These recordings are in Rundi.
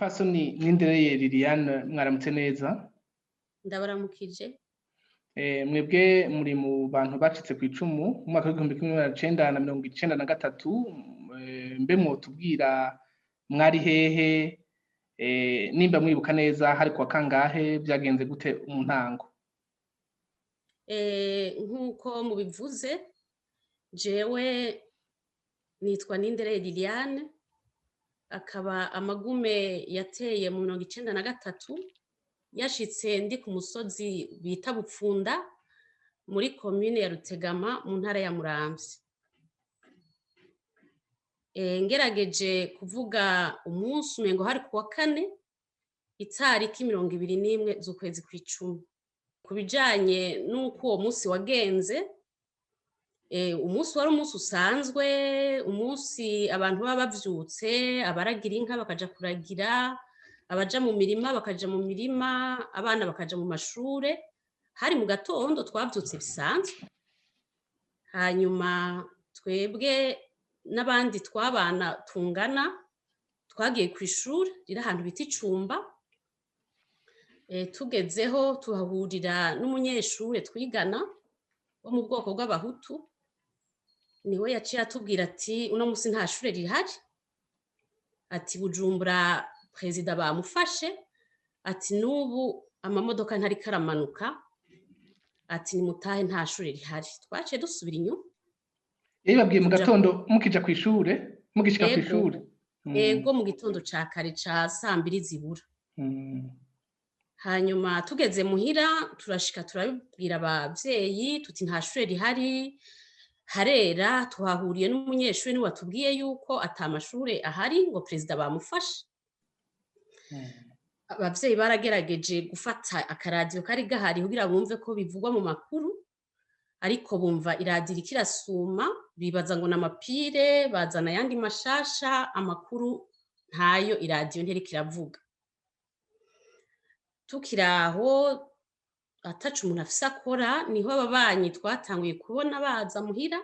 Mupfasoni Nindereye Liliane, mwaramutse neza. Ndabaramukije. Mwebwe muri mu bantu bacitse kw'icumu mu mwaka w'1993. Mbe mwotubwira mwari hehe, nimba mwibuka neza, hari kuwa kangahe, vyagenze gute mu ntango? Nk'uko mubivuze, jewe nitwa Nindereye Liliane, akaba amagume yateye mu 93 yashitse ndi ku musozi bita Bupfunda, muri komine ya Rutegama, mu ntara ya Muramvya. Ngerageje kuvuga umunsi, umengo hari kuwa kane, itariki 21 z'ukwezi kw'icumi. Ku bijanye n'uko uwo munsi wagenze, umunsi wari umunsi usanzwe, umunsi abantu baba bavyutse, abaragira inka bakaja kuragira, abaja mu mirima bakaja mu mirima, abana bakaja mu mashure. Hari mu gatondo, twavyutse bisanzwe. Hanyuma twebwe n'abandi twabana tungana twagiye kw'ishure riri ahantu bita Icumba. Tugezeho tuhahurira n'umunyeshure twigana wo mu bwoko bw'Abahutu. Niwe yaciye atubwira ati: "Uno musi nta shure rihari," ati: "Bujumbura perezida bamufashe," ati: "N'ubu amamodoka ntariko aramanuka," ati: "Nimutahe, nta shure rihari." Twaciye dusubira inyuma. Yabibabwiye mu tuja gatondo mukija kw'ishure, mugishika Ego. kw'ishure? Ego, mu gitondo ca kare, ca sambiri zibura. Hanyuma tugeze muhira, turashika turabibwira abavyeyi tuti: "Nta shure rihari, harera, tuhahuriye n'umunyeshure, niwe watubwiye yuko ata mashure ahari, ngo perezida bamufashe." Abavyeyi baragerageje gufata akaradiyo kari gahari kugira bumve ko bivugwa mu makuru, ariko bumva iradiyo iriko irasuma, bibaza ngo n'amapire, bazana ayandi mashasha, amakuru ntayo, iradiyo ntiriko iravuga. Tukiri aho ataco umuntu afise akora, niho ababanyi twatanguye kubona baza muhira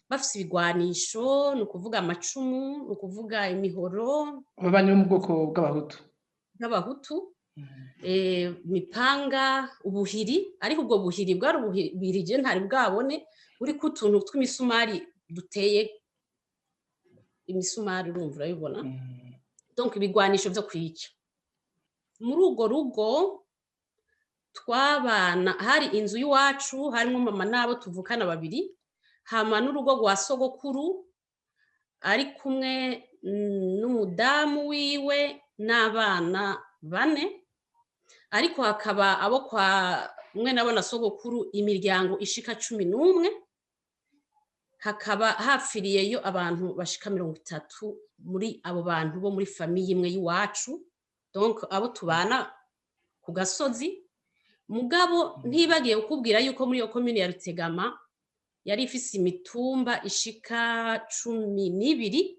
bafise ibigwanisho, ni ukuvuga amacumu, ni ukuvuga imihoro. Ababanyi bo mu bwoko bw'Abahutu? Bw'Abahutu. Imipanga, ubuhiri, ariko ubwo buhiri bwari ubuhiri je ntari bwabone, buriko utuntu tw'imisumari duteye imisumari, urumva, urabibona. Donc ibigwanisho vyo kwica. Muri urwo rugo twabana, hari inzu y'iwacu harimwo mama n'abo tuvukana babiri, hama n'urugo rwa sogokuru ari kumwe n'umudamu wiwe n'abana bane, ariko hakaba abo kwa mwe nabo na sogokuru, imiryango ishika 11. Hakaba hapfiriyeyo abantu bashika 30 muri abo bantu bo muri famille imwe y'iwacu, donc abo tubana ku gasozi. Mugabo ntibagiye kukubwira yuko muri iyo komine ya Rutegama yari ifise imitumba ishika 12,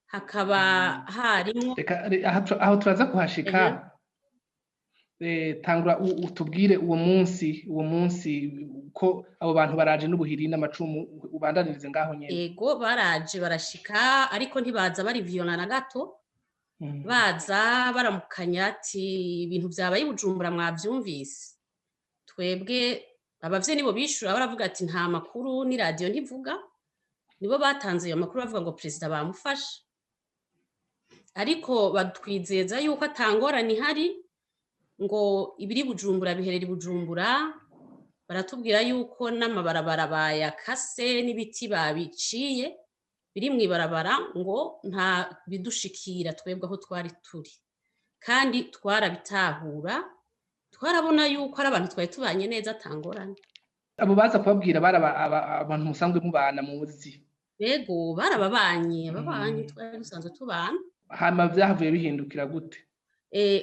hakaba harimwo Reka aho turaza kuhashika. Tangura utubwire uwo munsi ko abo bantu baraje n'ubuhiri n'amacumu, ubandanirize ngaho nyene. Ego, baraje barashika, ariko ntibaza bari violent na gato. Baza baramukanya ati: "Ibintu vyabaye i Bujumbura mwavyumvise?" Twebwe abavyeyi nibo bishura, baravuga ati: "Nta makuru, n'iradiyo ntivuga." Nibo batanze ayo makuru, bavuga ngo perezida bamufashe, ariko batwizeza yuko atangorane ihari, ngo ibiri Bujumbura biherera i Bujumbura. Baratubwira yuko n'amabarabara bayakase, n'ibiti babiciye biri mw'ibarabara, ngo nta bidushikira twebwe aho twari turi. Kandi twarabitahura, twarabona yuko ari abantu twari tubanye neza, atangorane. Abo baza kubabwira bari abantu musanzwe mubana muzi? Ego, barababanye, ababanyi twari dusanzwe tubana. Hama vyahavuye bihindukira gute?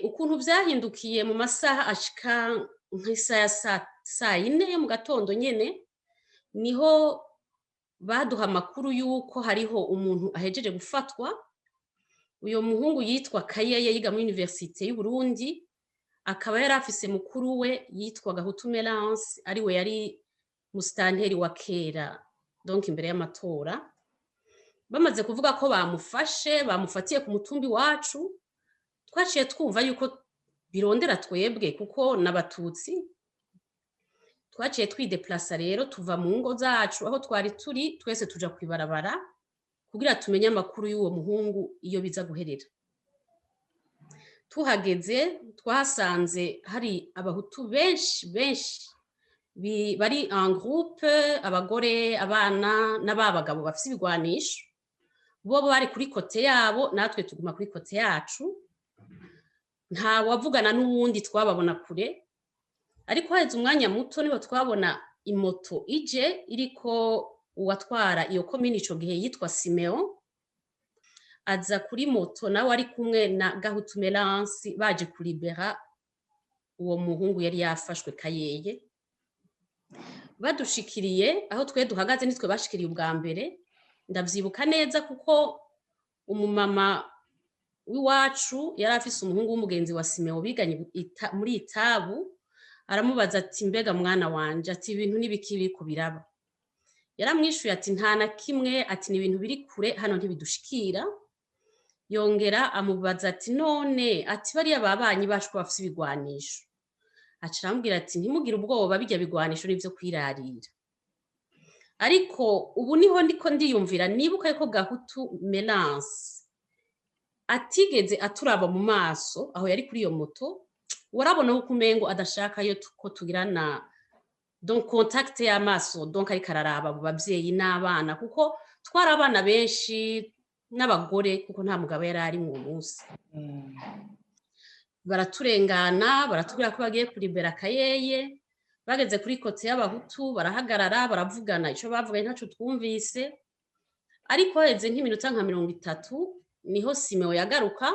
Ukuntu vyahindukiye, mu masaha ashika nk'isaha ya saa yine yo mu gatondo nyene, niho baduha amakuru yuko hariho umuntu ahejeje gufatwa. Uyo muhungu yitwa Kayeye, yiga muri Université y'Uburundi, akaba yari afise mukuru we yitwa Gahutu Melance, ariwe yari musitanteri wa kera, donc imbere y'amatora. Bamaze kuvuga ko bamufashe, bamufatiye ku mutumbi wacu. Twaciye twumva yuko birondera twebwe kuko n'Abatutsi. Twaciye twideplasa rero, tuva mu ngo zacu aho twari turi twese, tuja kwibarabara kugira tumenye amakuru y'uwo muhungu iyo biza guherera. Tuhageze twahasanze hari Abahutu benshi benshi bari en groupe, abagore, abana n'ababagabo bafise ibigwanisho. Bo bari kuri côté yabo, natwe tuguma kuri côté yacu. Nta wavugana n'uwundi, twababona kure. Ariko haheze umwanya muto niho twabona imoto ije iriko uwatwara iyo komini ico gihe yitwa Simeo, aza kuri moto nawe ari kumwe na Gahutu Melansi, baje kuribera uwo muhungu yari yafashwe Kayeye. Badushikiriye aho twe duhagaze, nitwe bashikiriye ubwa mbere. Ndavyibuka neza kuko umumama w'iwacu yari afise umuhungu w'umugenzi wa Simeo biganye muri itabu. Aramubaza ati: "Mbega mwana wanje," ati, "ibintu n'ibiki biriko biraba?" Yaramwishuye ati: "Nta na kimwe," ati, "ni ibintu biri kure hano, ntibidushikira." Yongera amubaza ati: "None," ati, "bariya babanyi bacu ko bafise ibigwanisho?" Aca aramubwira ati: "Ntimugire ubwoba, bijya bigwanisho nivyo kwirarira." Ariko ubu niho ndiko ndiyumvira, nibuka yuko Gahutu Melance atigeze aturaba mu maso aho yari kuri iyo moto. Warabona ko umengo adashaka yo ko tugirana donc contact y'amaso, donc ariko araraba abo bavyeyi n'abana, kuko twari abana benshi n'abagore, kuko nta mugabo yari ari uwo munsi. Baraturengana, baratubwira ko bagiye kuribera Kayeye. Bageze kuri côté y'Abahutu barahagarara, baravugana. Ico bavuganye ntaco twumvise. Ariko haheze nk'iminota nka 30 niho Simeo yagaruka,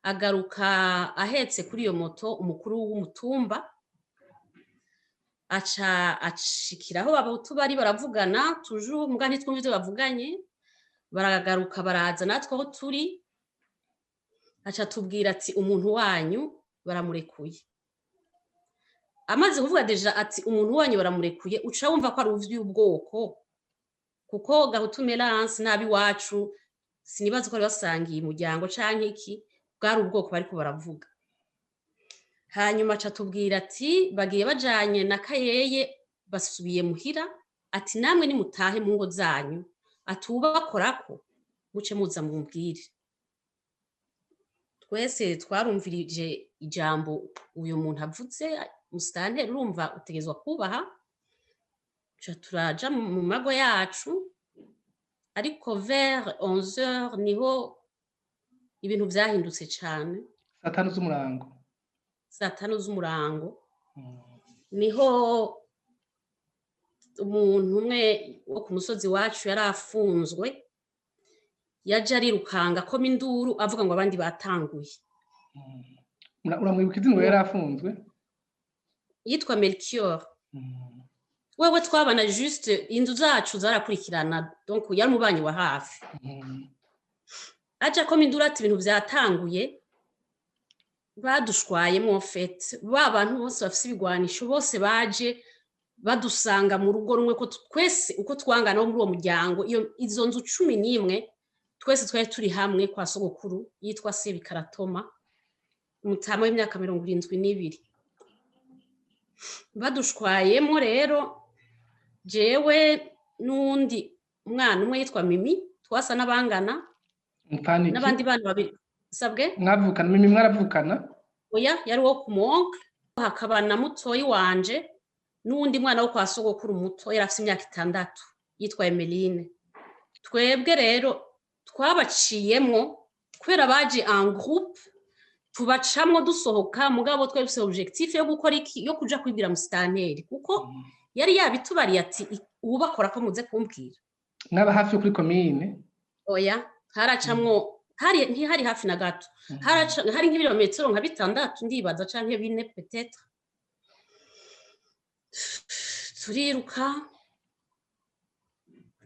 agaruka ahetse kuri iyo moto umukuru w'umutumba. Aca ashikiraho Abahutu bari, baravugana toujours, muga ntitwumva ivyo bavuganye. Baragaruka, baraza natwe aho turi, aca tubwira ati: "Umuntu wanyu baramurekuye." Amaze kuvuga déjà ati: "Umuntu wanyu baramurekuye," uca wumva ko ari uvy'ubwoko, kuko Gahutu Melance n'abiwacu sinibaza ko bari basangiye umuryango canke iki, bwari ubwoko bariko baravuga. Hanyuma aca tubwira ati: "Bagiye bajanye na Kayeye, basubiye muhira," ati: "Namwe nimutahe mu ngo zanyu," ati: "Ubakorako muce muza mubwire." Twese twarumvirije ijambo uyu muntu avuze, musitanteri, urumva utegezwa kubaha. Tuca turaja mu mago yacu. Ariko vers 11 heures niho ibintu vyahindutse cane. Saa 5 z'umurango? Saa 5 z'umurango niho umuntu umwe wo ku musozi wacu yari afunzwe yaje arirukanga, akoma induru, avuga ngo abandi batanguye. Uramwibuka izina ngo yari afunzwe? Yitwa Melchior. Wewe twabana juste, inzu zacu zarakurikirana, donc yari umubanyi wa hafi. Aje akoma induru ati: "Ibintu vyatanguye, badushwayemwo." En fait, ba bantu bose bafise ibigwanisho bose baje badusanga mu rugo rumwe, ko twese uko twangana wo muri uwo muryango, iyo izo nzu 11, twese twari turi hamwe kwa sogokuru yitwa Sebikaratoma, umutama w'imyaka 72. Badushwayemo rero, jewe n'uwundi mwana umwe yitwa Mimi, twasa n'abangana. Mupfana iki? N'abandi bana babiri. Sabwe? Mwavukana? Mimi mwaravukana? Oya, yari uwo ku moncle. Hakaba na mutoyi wanje n'uwundi mwana wo kwa sogokuru muto, yari afise imyaka 6, yitwa Emeline. Twebwe rero twabaciyemwo kubera baje en groupe, tubacamwo dusohoka. Mugabo twari dufise objectif yo gukora iki? Yo kuja kwibwira musitanteri, kuko yari yabitubariye ati: "Uwubakora ko muze kumbwira." Mwaba hafi yo kuri komine? Oya, haracamwo, hari ntihari hafi na gato. Hari nk'ibirometero nka 6 ndibaza, canke 4 peut-être. Turiruka,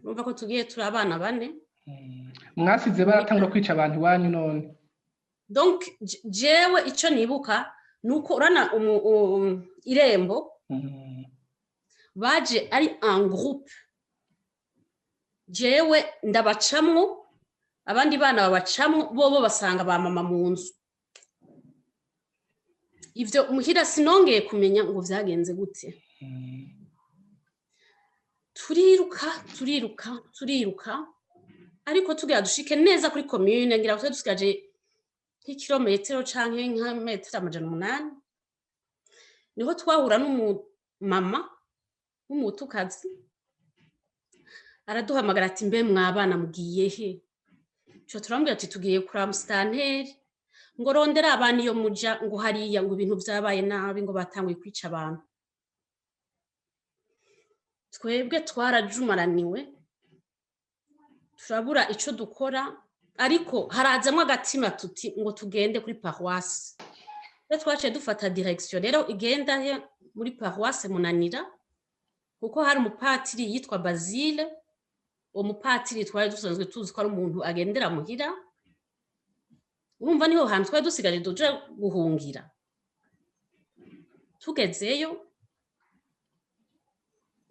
urumva ko tugiye turi abana bane. Mwasize baratangura kwica abantu iwanyu none? Donc jewe ico nibuka nuko urana irembo baje ari en groupe, jewe ndabacamwo, abandi bana babacamwo, bobo basanga ba mama mu nzu. Ivyo muhira sinongeye kumenya ngo vyagenze gute. Turiruka, turiruka, turiruka, ariko tugira dushike neza kuri commune, ngira ngo dusigaje nk'ikirometero canke nka metero 800, niho twahura n'umumama w'Umuhutukazi. Araduhamagara ati: "Mbe mwabana, mugiye he?" Tuca turamubwira ati: "Tugiye kuraba musitanteri." Ngo: "Rondera abana iyo muja," ngo "hariya," ngo "ibintu vyabaye nabi," ngo "batanguye kwica abantu." Twebwe twarajumaraniwe, turabura ico dukora, ariko harazamwo agatima tuti ngo tugende kuri paroisse. Rero twaciye dufata direction rero igenda he muri paroisse Munanira, kuko hari umupatiri yitwa Basile. Uwo mupatiri twari dusanzwe tuzi ko ari umuntu agendera muhira. Urumva niho hantu twari dusigaje duja guhungira. Tugezeyo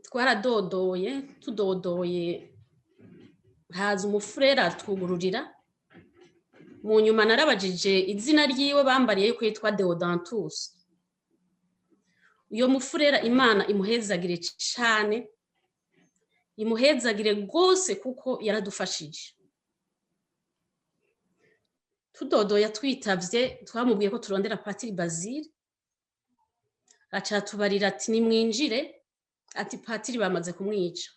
twaradodoye, tudodoye haza umufurera atwugururira. Mu nyuma narabajije izina ryiwe, bambariye yuko yitwa Deodantus. Uyo mufurera, Imana imuhezagire cane, imuhezagire rwose, kuko yaradufashije. Tudodoye twitavye, twamubwiye ko turondera Patiri Basile. Aca tubarira ati: "Nimwinjire." Ati: "Patiri bamaze kumwica."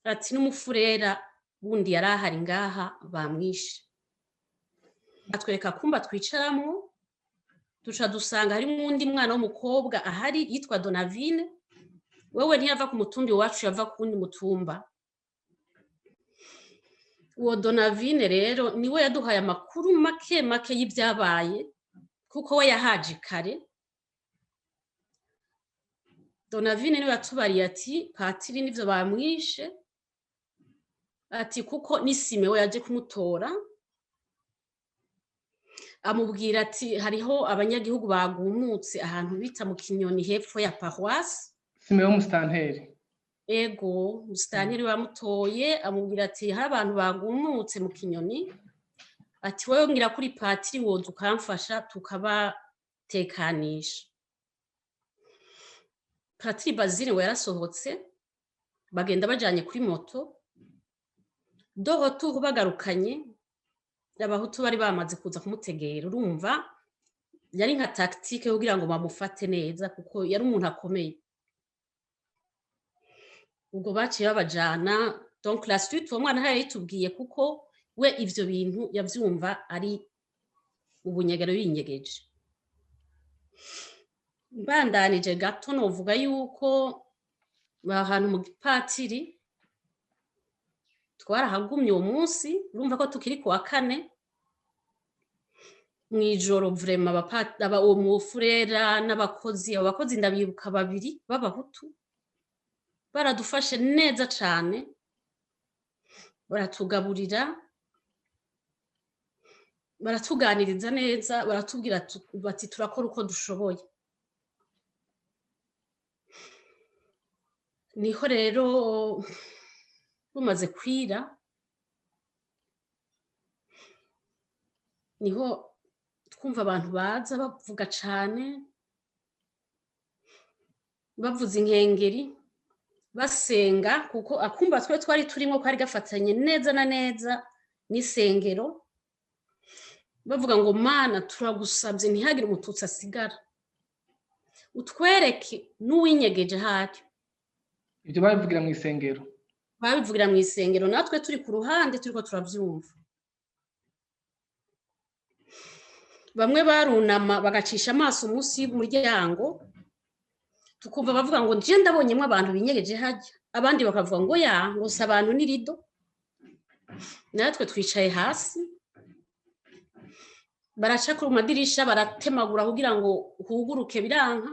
Ati: "N'umufurera wundi yari ahari ngaha bamwishe." Atwereka kumba twicaramwo, duca dusanga harimwo uwundi mwana w'umukobwa ahari yitwa Donavine. Wewe ntiyava ku mutumba iwacu, yava ku wundi mutumba. Uwo Donavine rero niwe yaduhaye amakuru make make y'ibyabaye, kuko we yahaje kare. Donavine niwe yatubariye ati: "Patiri nivyo, bamwishe," ati "kuko n'isime we yaje kumutora, amubwira ati hariho abanyagihugu bagumutse ahantu bita mu Kinyoni, hepfo ya paroisse." Simewo musitanteri? Ego, musitanteri bamutoye. Amubwira ati: "Hari abantu bagumutse mu Kinyoni," ati "wowe ngira kuri patiri woza ukamfasha tukabatekanisha." Patiri Bazile we yarasohotse, bagenda bajanye kuri moto. De retour bagarukanye, Abahutu bari bamaze kuza kumutegera. Urumva yari nka tactique kugira ngo bamufate neza, kuko yari umuntu akomeye. Ubwo baciye babajana. Donc la suite uwo mwana yayitubwiye, kuko we ivyo bintu yavyumva ari ubunyegero yinyegeje. Mbandanije gato, novuga yuko ahantu mu gipatiri twarahagumye uwo munsi. Urumva ko tukiri kuwa kane mw'ijoro. Vraiment uwo mufurera n'abakozi, abo bakozi ndabibuka babiri b'Abahutu, baradufashe neza cane, baratugaburira, baratuganiriza neza, baratubwira bati: "Turakora uko dushoboye." Niho rero bumaze kwira, niho twumva abantu baza bavuga cane, bavuza inkengeri, basenga, kuko akumba twe twari turimo kari gafatanye neza na neza n'isengero. Bavuga ngo: "Mana, turagusabye ntihagire Umututsi asigara, utwereke n'uwinyegeje ahari." Ibyo babivugira mu isengero? Babivugira mu isengero, natwe turi ku ruhande turiko turavyumva. Bamwe barunama bagacisha amaso munsi y'umuryango, tukumva bavuga ngo: "Nje ndabonyemwo abantu binyegeje harya." Abandi bakavuga ngo: "Ya, ngo si abantu, ni rido." Natwe twicaye hasi, baraca ku madirisha, baratemagura kugira ngo huguruke, biranka.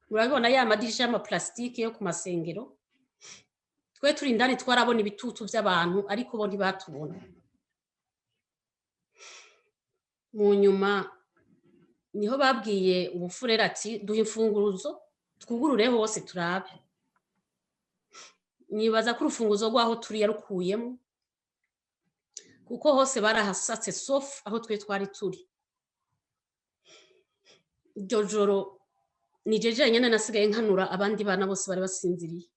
Murabibona ya madirisha y'amaplastike yo ku masengero. Twe turi indani twarabona ibitutu vy'abantu, ariko bo ntibatubona. Mu nyuma niho babwiye ubufurera ati: "Duha imfunguruzo twugurure hose turabe." Nibaza ko urufunguzo rw'aho turi yarukuyemo, kuko hose barahasatse sauf aho twe twari turi. Iryo joro ni jeje nyene nasigaye nkanura abandi bana bose bari basinziriye.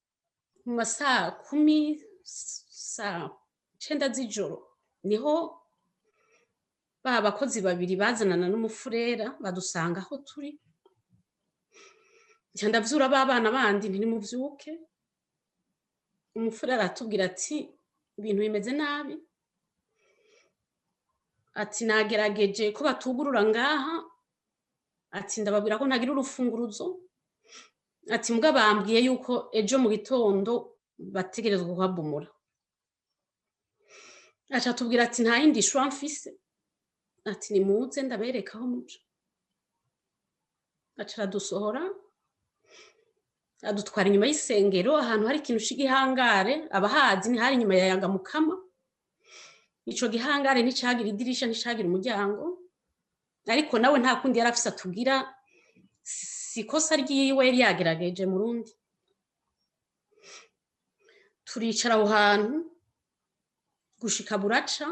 Mu masaa 10, saa 9 z'ijoro, niho ba bakozi babiri bazanana n'umufurera badusanga aho turi. Nca ndavyura ba bana bandi nti: "Nimuvyuke." Umufurera aratubwira ati: "Ibintu bimeze nabi." Ati: "Nagerageje ko batugurura ngaha." Ati: "Ndababwira ko ntagira urufunguruzo." Ati: "Mbwa bambwiye yuko ejo mu gitondo bategerezwa kuhabomora." Aca atubwira ati: "Nta yindi choix mfise." Ati: "Nimuze ndabereka aho muca." Aca aradusohora, adutwara inyuma y'isengero, ahantu hari ikintu c'igihangare. Abahazi ni hari inyuma ya Yangamukama. Ico gihangare nticagira idirisha, nticagira umuryango, ariko nawe nta kundi yari afise atubwira. Si ikosa ryiwe, yari yagerageje. Mu rundi turicara aho hantu gushika buraca.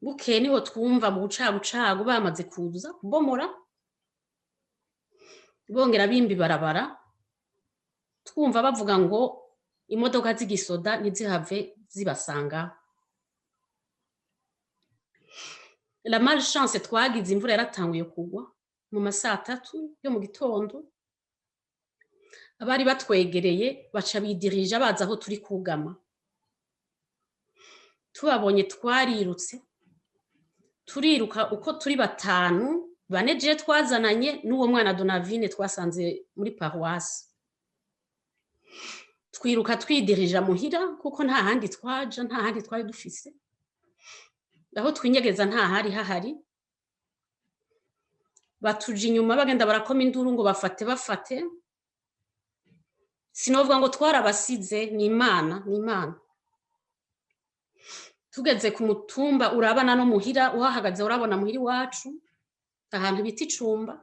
Bukeye niho twumva mu bucagucagu bamaze kuza kubomora, bongera bimba ibarabara. Twumva bavuga ngo imodoka z'igisoda ntizihave zibasanga. La malchance twagize, imvura yaratanguye kugwa mu masaa 3 yo mu gitondo. Abari batwegereye baca bidirija baza aho turi kugama. Tubabonye twarirutse, turiruka uko turi batanu, bane je twazananye n'uwo mwana Donavine twasanze muri paroisse. Twiruka twidirija muhira, kuko nta handi twaja, nta handi twari dufise aho twinyegeza, nta hari hahari. Batuja inyuma, bagenda barakoma induru ngo bafate, bafate. Sinovuga ngo twarabasize, ni Imana, ni Imana. Tugeze ku mutumba urabana no muhira, uhahagaze urabona muhira iwacu, ahantu bita Icumba,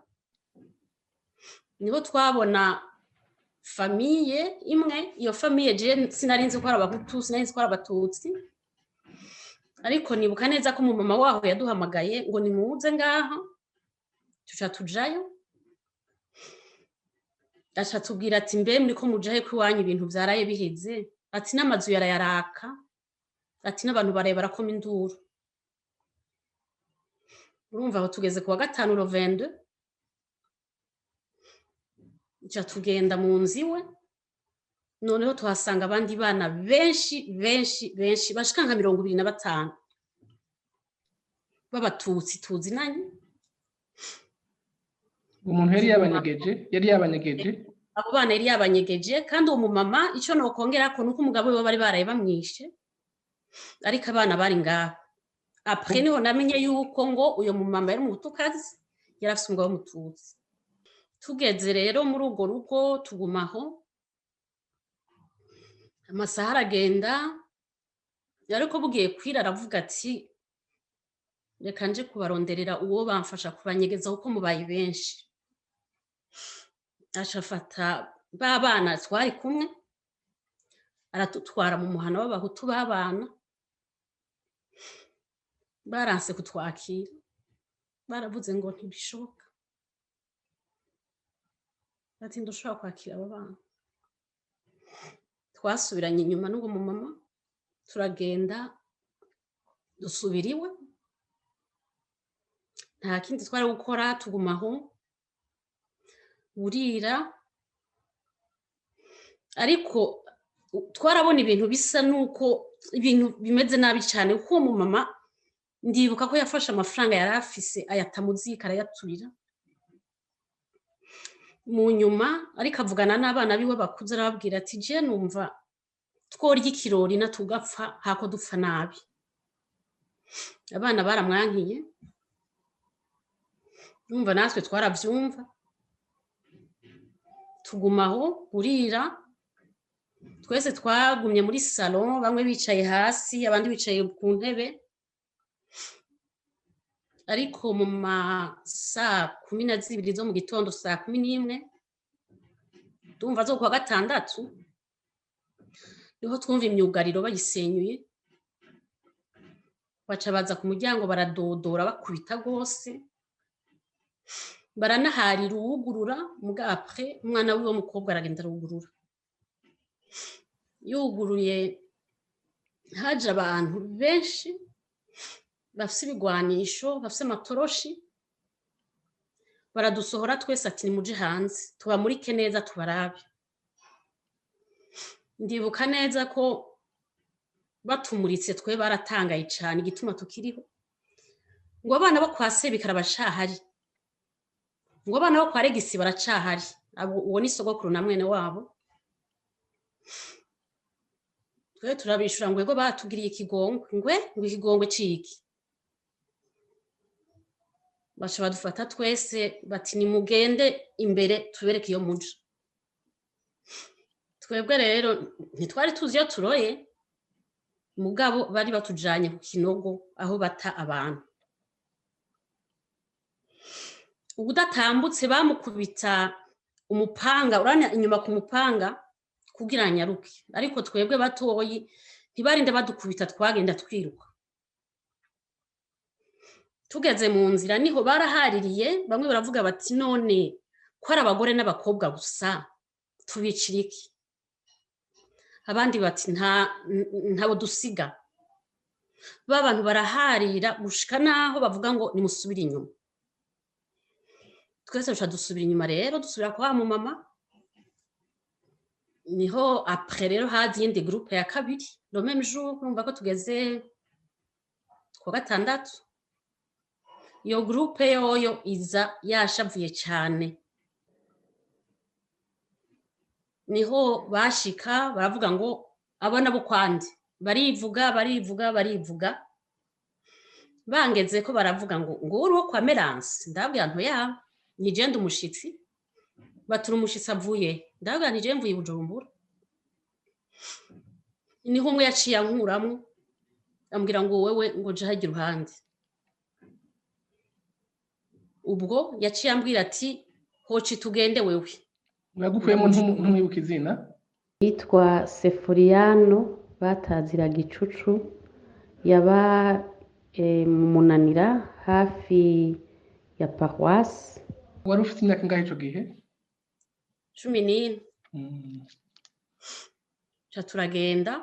niho twabona famille imwe. Iyo famille je sinari nzi ko ari Abahutu, sinari nzi ko ari Abatutsi, ariko nibuka neza ko umumama waho yaduhamagaye ngo nimuze ngaha. Tuca tujayo. Aca tubwira ati: "Mbe muriko mujahe ko iwanyu ibintu vyaraye biheze?" Ati: "N'amazu yarayaraka." Ati: "N'abantu baraye barakoma induru." Urumva aho tugeze kuwa gatanu le 22. Tuca tugenda mu nzu iwe. Noneho tuhasanga abandi bana benshi benshi benshi, bashika nka 25 b'Abatutsi tuzinanye. Umuntu yari yabanyegeje, yari yabanyegeje? Abo bana yari yabanyegeje. Kandi uwo mumama, ico nokongerako nuko umugabo wiwe bari baraye bamwishe, ariko abana bari ngaho. Après niho namenye yuko ngo uyo mumama yari Umuhutukazi, yari afise umugabo w'Umututsi. Tugeze rero muri urwo rugo, tugumaho, amasaha aragenda. Ariko bugiye kwira aravuga ati: "Reka nje kubaronderera uwo bamfasha kubanyegeza kuko mubaye benshi." Aca afata ba bana twari kumwe, aradutwara mu muhana w'Abahutu b'abana. Baranse kutwakira, baravuze ngo ntibishoboka. Bati: "Ndushobora kwakira aba bana." Twasubiranye inyuma n'uwo mumama, turagenda dusubira iwe. Nta kindi twari gukora, tugumaho burira. Ariko twarabona ibintu bisa nuko ibintu bimeze nabi cyane, kuko uwo mumama ndibuka ko yafashe amafaranga yari afise ayata mu ziko, arayaturira. Mu nyuma ariko avugana n'abana biwe bakuze, arababwira ati: "Je numva tworya ikirori na tugapfa hako dupfa nabi." Abana baramwankiye. Numva natwe twaravyumva, tugumaho burira. Twese twagumye muri salon, bamwe bicaye hasi, abandi bicaye ku ntebe. Ariko mu ma saa 12 zo mu gitondo, saa 11 ndumva zo kuwa gatandatu, niho twumva imyugariro bayisenyuye. Baca baza ku muryango, baradodora, bakubita rwose. Baranaharira uwugurura, muga après umwana wiwe w'umukobwa aragenda arawugurura. Yuguruye, haje abantu benshi bafise ibigwanisho, bafise amatoroshi, baradusohora twese, ati: "Nimuje hanze tubamurike neza, tubarabe." Ndibuka neza ko batumuritse twe baratangaye cane igituma tukiriho, ngo abana bo kwa Sebikara baracahari, ngo abana bo kwa Regisi baracahari. Uwo ni sogokuru na mwene wabo. Twe turabishura ngo ego, batugiriye ikigongwe. Ngwe ngo ikigongwe ciki? Baca badufata twese, bati: "Nimugende imbere tubereke iyo muja." Twebwe rero ntitwari tuzi iyo turoye, mugabo bari batujanye ku kinogo aho bata abantu. Ubudatambutse bamukubita umupanga, urana inyuma ku mupanga kugira nyaruke. Ariko twebwe batoyi ntibarinde badukubita, twagenda twiruka. Tugeze mu nzira niho barahaririye, bamwe baravuga bati: "None ko ari abagore n'abakobwa gusa, tubicira iki?" Abandi bati: "Nta ntabo dusiga." Ba bantu baraharira gushika naho bavuga ngo nimusubire inyuma. Twese duca dusubira inyuma rero, dusubira kwa wa mumama. Niho après rero haza iyindi groupe ya kabiri le même jour. Urumva ko tugeze kuwa gatandatu. Iyo groupe yoyo iza yashavuye cane. Niho bashika baravuga ngo abana bo kwande, barivuga, barivuga, barivuga. Bangeze ko baravuga ngo uri uwo kwa Meranse. Ndababwira nto yabo nigenda umushitsi. Batura umushitsi avuye? Ndababwira nti je mvuye i Bujumbura. Niho umwe yaciye ankuramwo, ambwira ngo wewe ngo je hajya iruhande. Ubwo yaciye ambwira ati: "Hoci tugende wewe." Yagukuyemo ntumwibuka izina? Yitwa Sefuriyano, batazira Gicucu. Yaba mu Munanira, hafi ya paruwasi. Wari ufite imyaka ingahe ico gihe? 14. Ca turagenda.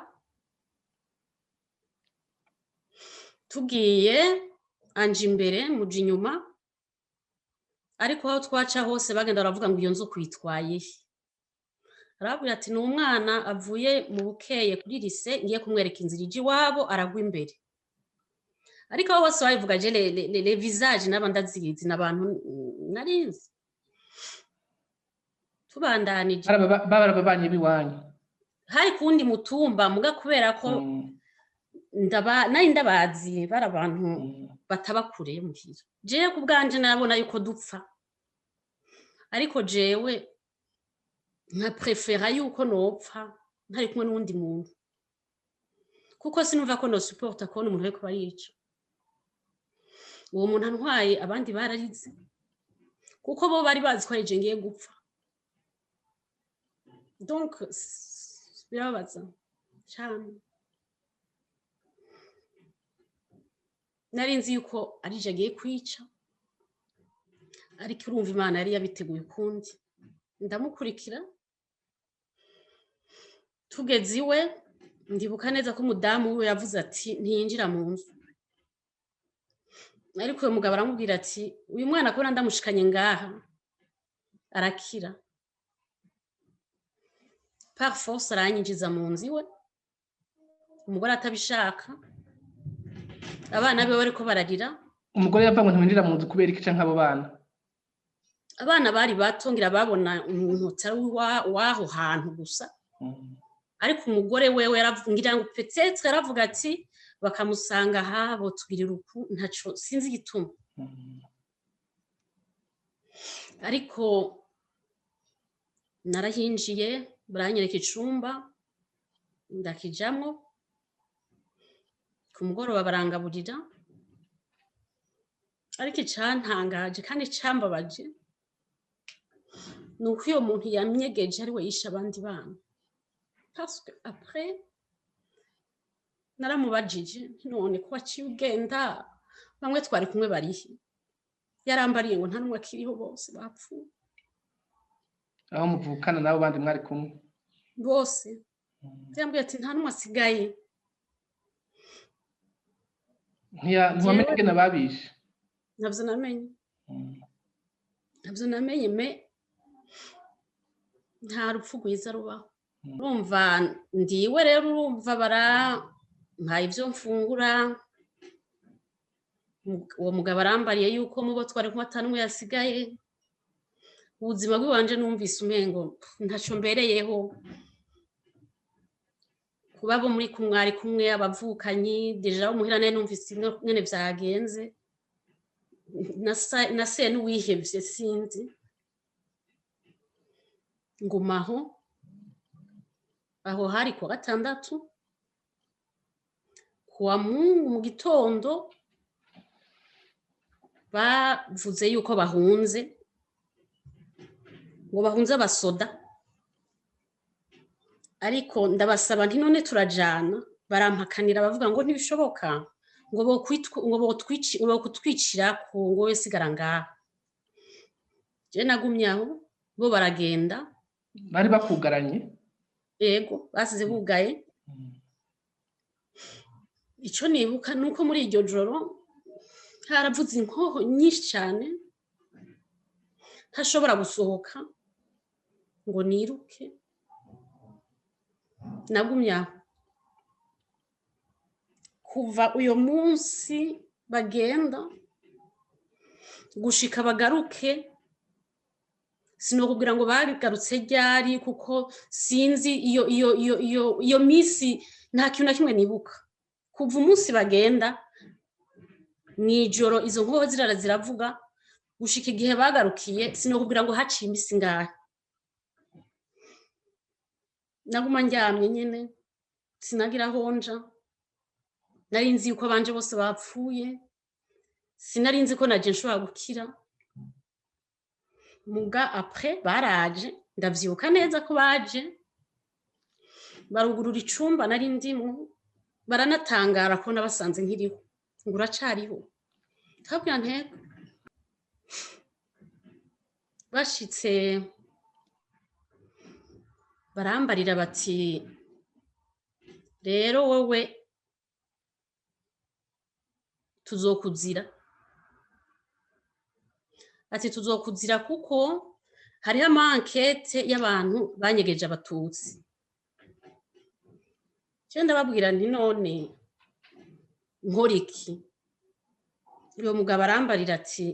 Tugiye, anje imbere, muja inyuma. Ariko aho twaca hose bagenda baravuga ngo iyo nzu kuyitwaye he? Arababwira ati: "Ni umwana avuye mu Bukeye kuri lycée, ngiye kumwereka inzira ija iwabo, aragwa imbere." Ariko abo bose babivuga, je les visages naba ndazizi, n'abantu narinzi. Tubandanije. Baba ababanyi b'iwanyu? Hari kuwundi mutumba, muga kubera ko nari ndabazi, bari abantu bataba kure muhira. Jewe ku bwanje nabona yuko dupfa, ariko jewe nka préféra yuko nopfa ntari kumwe n'uwundi muntu, kuko sinumva ko nosupporta kubona umuntu ariko barica. Uwo muntu antwaye, abandi bararize, kuko bo bari bazi ko ari ngiye gupfa. Donc birababaza cyane. Nari nzi yuko ari je agiye kwica, ariko urumva Imana yari yabiteguye ukundi. Ndamukurikira, tugeze iwe ndibuka neza ko umudamu wiwe yavuze ati: "Ntiyinjira mu nzu." Ariko uyu mugabo aramubwira ati: "Uyu mwana kubona ndamushikanye ngaha arakira." Par force aranyinjiza mu nzu iwe, umugore atabishaka, abana be bariko bararira. Umugore yavuga ngo ntiwinjira mu nzu kubera iki, canke abo bana? Abana bari bato, ngira babona umuntu utari w'aho hantu gusa. Ariko umugore wewe ngira ngo peut-être yaravuga ati bakamusanga aha botugirira uku, ntaco sinzi igituma. Ariko narahinjiye, baranyereka icumba, ndakijamwo. Ku mugoroba barangaburira. Ariko icantangaje kandi icambabaje ni uko iyo muntu yamyegeje ari we yishe abandi bana, parce que après naramubajije: "None ko waciye ugenda, bamwe twari kumwe barihe?" Yarambariye ngo nta n'umwe akiriho, bose bapfuye. Aho muvukana n'abo bandi mwari kumwe? Bose. Yambwiye ati nta n'umwe asigaye. Ntiwamenye ingene babishe? Ntabyo namenye. Ntabyo namenye, mais nta rupfu rwiza rubaho. Urumva ndiwe rero, urumva barampaye ibyo mfungura. Uwo mugabo arambariye yuko mubo twari kumwe ata n'umwe yasigaye. Ubuzima bw'iwanje numvise umengo ntacyo mbereyeho, kuba bo muri kumwe ari kumwe abavukanyi déjà bo muhira nayo numvise ingene vyagenze, nase n'uwihevye, sinzi. Ngumaho aho. Hari kuwa gatandatu. Kuwa Mungu mu gitondo bavuze yuko bahunze, ngo bahunze abasoda. Ariko ndabasaba nti none turajana? Barampakanira, bavuga ngo ntibishoboka, ngo bokutwicira ku ngo we sigara ngaha. Je nagumye aho, bo baragenda. Bari bakugaranye? Yego, basize bugaye. Icyo nibuka ni uko muri iryo joro haravuze inkoho nyinshi cyane, ntashobora gusohoka ngo niruke. Nagumye aho kuva uyo munsi bagenda gushika bagaruke. Sinokubwira ngo bagarutse ryari, kuko sinzi iyo minsi, nta kintu na kimwe nibuka. Kuva umunsi bagenda mw'ijoro izo nkoho zirara ziravuga gushika igihe bagarukiye, sinokubwira ngo haciye imisi ngahe. Naguma ndyamye nyene, sinagira aho nja. Nari nzi yuko abanje bose bapfuye, sinari nzi ko naje nshobora gukira. Muga après baraje, ndavyibuka neza ko baje barugurura icumba nari ndimwo, baranatangara ko nabasanze nkiriho, ngo uracariho? Ndababwira ntego. Bashitse barambarira bati rero wowe tuzokuzira, ati tuzokuzira kuko hariho ama enquêtes y'abantu banyegeje abatutsi. Je ndababwira nti none nkora iki? Uyo mugabo arambarira ati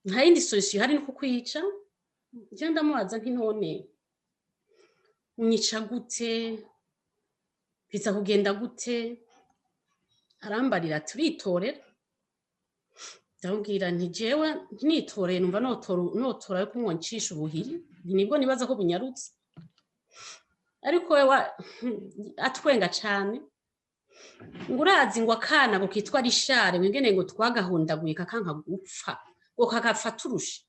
nta yindi solution ihari, ni kukwica. Je ndamubaza nti none unyica gute? Biza kugenda gute? Arambarira ati uritorera. Ndamubwira nti jewe ntitoreye, numva notora yo kumwo ncisha ubuhiri, nti nibwo nibaza ko bunyarutse. Ariko we atwenga cane, ngo urazi ngo akana ngo kitwa Rishare, ngo ingene ngo twagahondaguye kakanka gupfa, ngo kakapfa turushe.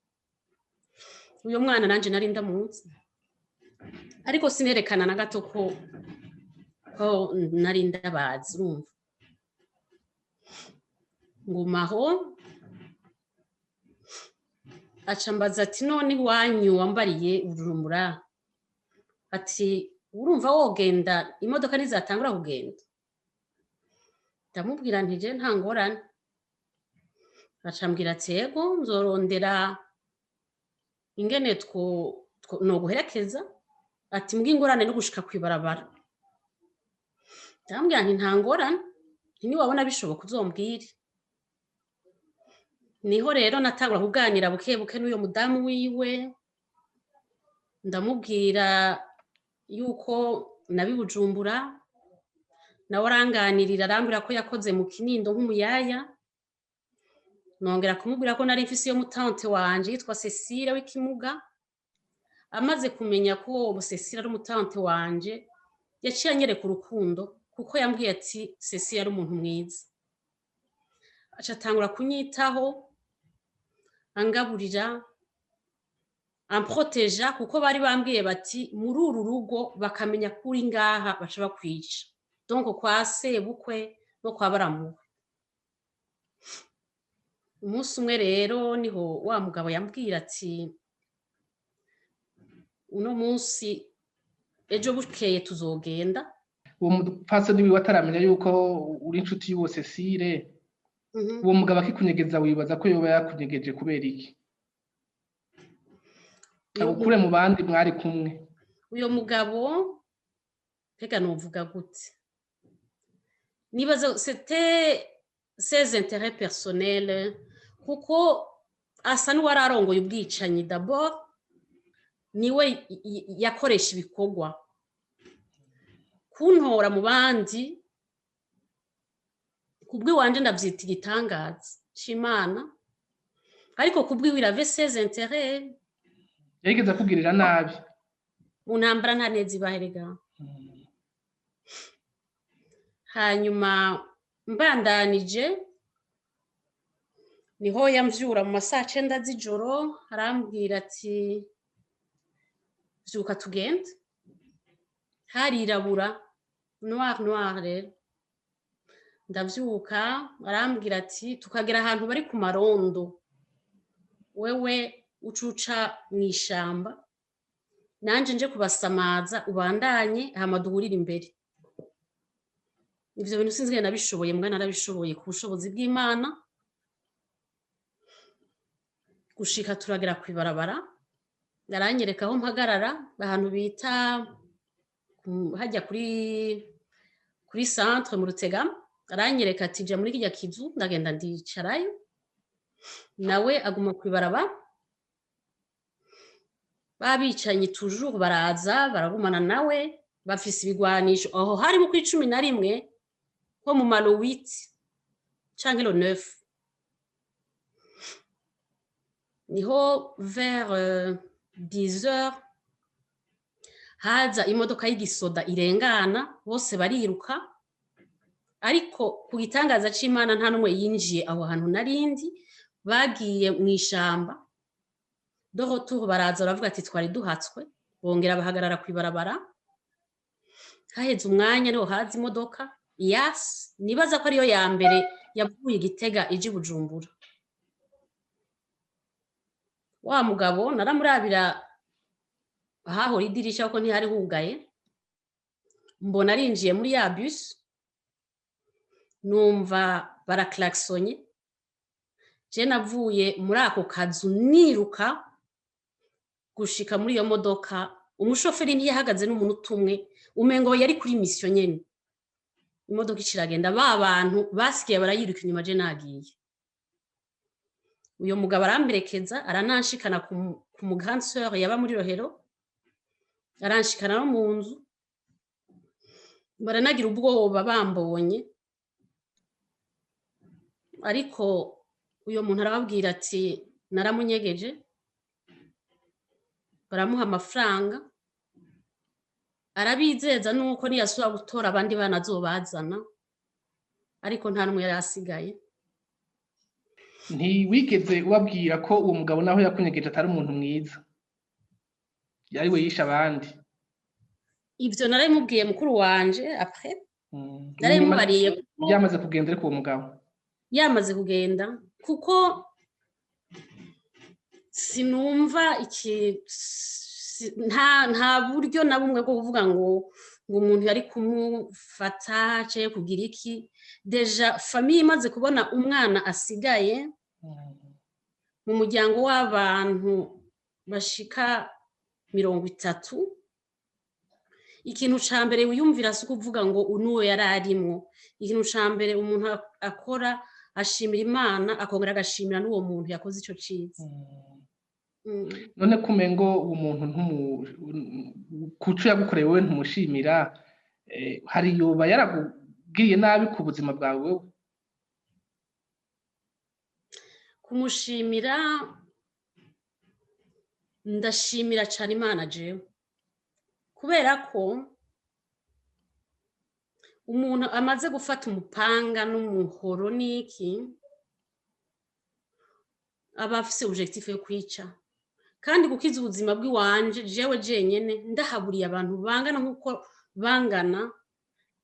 Uyo mwana nanje nari ndamuzi, ariko sinerekana na gato ko nari ndabazi. Urumva ngumaho. Aca mbaza ati none iwanyu wambariye urumura, ati urumva wogenda imodoka ntizatangura kugenda? Ndamubwira nti je nta ngorane. Aca ambwira ati yego, nzorondera ingene noguherekeza, ati mbwa ingorane no gushika kw'ibarabara. Ndamubwira nti nta ngorane, nti niwabona bishoboka uzombwire. Niho rero natangura kuganira buke buke n'uyo mudamu wiwe, ndamubwira yuko nabi Bujumbura. Nawe aranganirira, arambwira ko yakoze mu Kinindo nk'umuyaya. Nongera kumubwira ko nari mfise iyo mutante wanje yitwa Cecile w'ikimuga. Amaze kumenya ko uwo Cecile ari umutante wanje, yaciye anyereka urukundo, kuko yambwiye ati Cecile ari umuntu mwiza. Aca atangura kunyitaho, angaburira, amproteja, kuko bari bambwiye bati muri uru rugo bakamenya ko uri ngaha baca bakwica, donc kwa sebukwe no kwa baramuwe. Umunsi umwe rero niho wa mugabo yambwira ati: "Uno munsi, ejo bukeye tuzogenda." Uwo mupfasoni wiwe ataramenya yuko uri inshuti y'uwo Cecile, uwo mugabo akikunyegeza, wibaza ko yoba yakunyegeje kubera iki? Agukure mu bandi mwari kumwe. Uyo mugabo, mbega novuga gute, nibaza c'était ses intérêts personnels, kuko asa n'uwari arongoye ubwicanyi. D'abord niwe yakoresha ibikorwa kuntora mu bandi. Kubw'iwanje ndavyita igitangaza c'Imana, ariko kubwiwe il avait ses intérêts. Yarigeze akugirira nabi? Mu ntambara nta neza ibaho erega. Hanyuma mbandanije, niho yamvyura mu masaha 9 z'ijoro, arambwira ati: "Vyuka tugende." Harirabura, noir noir. Rero ndavyuka, arambwira ati: "Tukagera ahantu bari ku marondo, wewe ucuca mw'ishamba, nanje nje kubasamaza, ubandanye, hama duhurire imbere." Ivyo bintu sinzi ingene nabishoboye, mbwa narabishoboye ku bushobozi bw'Imana. Gushika turagera kw'ibarabara, aranyereka aho mpagarara, ahantu bita hajya kuri centre mu Rutegama. Aranyereka ati: "Ja muri kirya kizu." Ndagenda ndicarayo, nawe aguma kw'ibarabara. Babicanyi toujours baraza, baragumana nawe, bafise ibigwanisho. Aho hari mu kw'icumi na rimwe, nko mu ma le 8 canke le 9, niho vers 10 heures haza imodoka y'igisoda irengana, bose bariruka. Ariko ku gitangaza c'Imana nta n'umwe yinjiye aho hantu narindi, bagiye mw'ishamba. De retour baraza baravuga ati: "Twari duhatswe." Bongera bahagarara kw'ibarabara. Haheze umwanya niho haza imodoka Iyasi, nibaza ko ariyo ya mbere yavuye Igitega ije i Bujumbura. Wa mugabo naramurabira ahahora idirisha, kuko ntihari hugaye, mbona arinjiye muri ya bus, numva baraklaxonye. Je navuye muri ako kazu niruka gushika muri iyo modoka. Umushoferi ntiyahagaze n'umunota umwe, umengo yari kuri mission nyene. Imodoka iciragenda, ba bantu basigaye barayiruka inyuma, je nagiye. Uyo mugabo aramperekeza, arananshikana ku mu grande sœur yaba muri Rohero, aranshikana no mu nzu. Baranagira ubwoba bambonye, ariko uyo muntu arababwira ati: "Naramunyegeje." Baramuha amafaranga, arabizeza nuko niyasubira gutora abandi bana azobazana, ariko nta n'umwe yari asigaye. Ntiwigeze ubabwira ko uwo mugabo, naho yakunyegeje, atari umuntu mwiza, yari we yishe abandi? Ivyo narabimubwiye mukuru wanje après. Narabimubariye. Yamaze kugenda, ariko uwo mugabo? Yamaze kugenda, kuko sinumva iki, nta buryo na bumwe bwo kuvuga ngo umuntu yari kumufata canke kugira iki. Déjà famille imaze kubona umwana asigaye mu muryango w'abantu bashika 30, ikintu ca mbere wiyumvira si ukuvuga ngo unuwo yari arimwo. Ikintu ca mbere umuntu akora, ashimira Imana, akongera agashimira n'uwo muntu yakoze ico ciza. None kumengo uwo muntu kuco yagukoreye wewe ntumushimira, hari yoba yaragubwiye nabi ku buzima bwawe wewe? Kumushimira, ndashimira cane Imana jewe, kubera ko umuntu amaze gufata umupanga n'umuhoro n'iki, aba afise objectif yo kwica. Kandi gukiza ubuzima bw'iwanje jewe jenyene, ndahaburiye abantu bangana nk'uko bangana,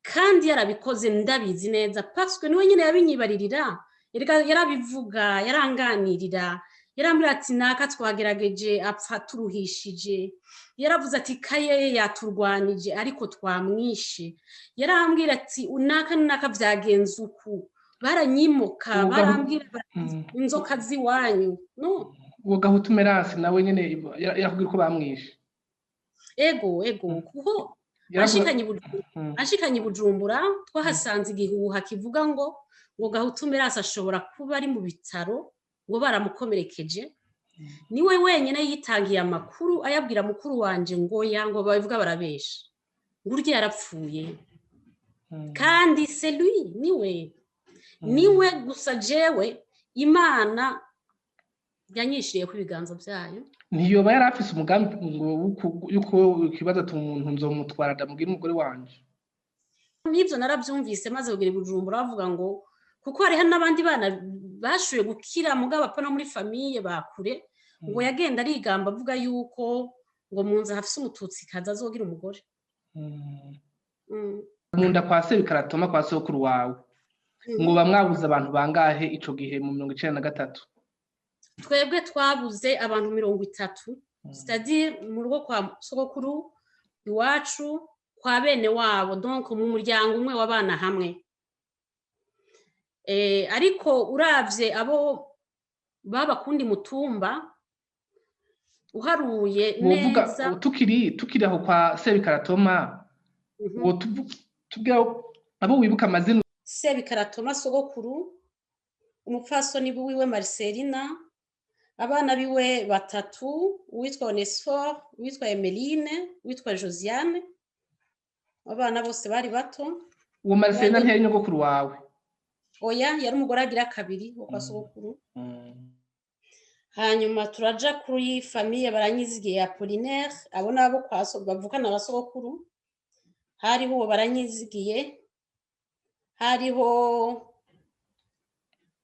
kandi yarabikoze ndabizi neza, parce que niwe nyene yabinyibaririra. Erega yarabivuga, yaranganirira, yarambwira ati: "Naka twagerageje apfa turuhishije." Yaravuze ati: "Kayeye yaturwanije ariko twamwishe." Yarambwira ati: "Naka naka vyagenze uku, baranyimoka." Barambwira bati: "Inzoka z'iwanyu no." Uwo Gahutu Merasi nawe nyene yarakubwira ko bamwishe? Ego, kuko ashikanye i Bujumbura twahasanze igihuha kivuga ngo Gahutu Merasi ashobora kuba ari mu bitaro, ngo baramukomerekeje. Niwe wenyine yitangiye amakuru, ayabwira mukuru wanje ngo ya ngo babivuga barabesha, ngo urya yarapfuye. Kandi c'est lui, niwe, niwe gusa. Jewe Imana yanyishiriyeho ibiganza byayo. Ntiyoba yari afise umugambi ngo yuko ikibazo ati umuntu nzomutwara, ndamubwira umugore wanje? N'ibyo narabyumvise maze kugira i Bujumbura, bavuga ngo kuko hariho n'abandi bana bashoboye gukira mugabo apfa no muri famille bakure, ngo yagenda arigamba avuga yuko ngo mu nzu hafise Umututsi kaza azogira umugore. Mu nda kwa Sebikaratoma, kwa sokuru wawe, ngo bamwabuze abantu bangahe ico gihe mu 93? Twebwe twabuze abantu 30, c'est-à-dire mu rugo kwa sogokuru iwacu, kwa bene wabo, donc mu muryango umwe w'abana hamwe. Ariko uravye abo baba kundi mutumba, uharuye wovuga neza. Tukiri aho kwa Sebikaratoma, tubwira abo wibuka amazina. Sebikaratoma sogokuru, umupfasoni wiwe Marcelina, abana biwe batatu, uwitwa Onesphore, uwitwa Emeline, uwitwa Josiane. Abana bose bari bato. Uwo Marcelina ntiyari nyogokuru wawe? Oya, yari umugore agira kabiri wo kwa sogokuru. Hanyuma turaja kuri famille Baranyizigiye Apollinaire. Abo nabo kwa bavukana ba sogokuru. Hariho uwo Baranyizigiye, hariho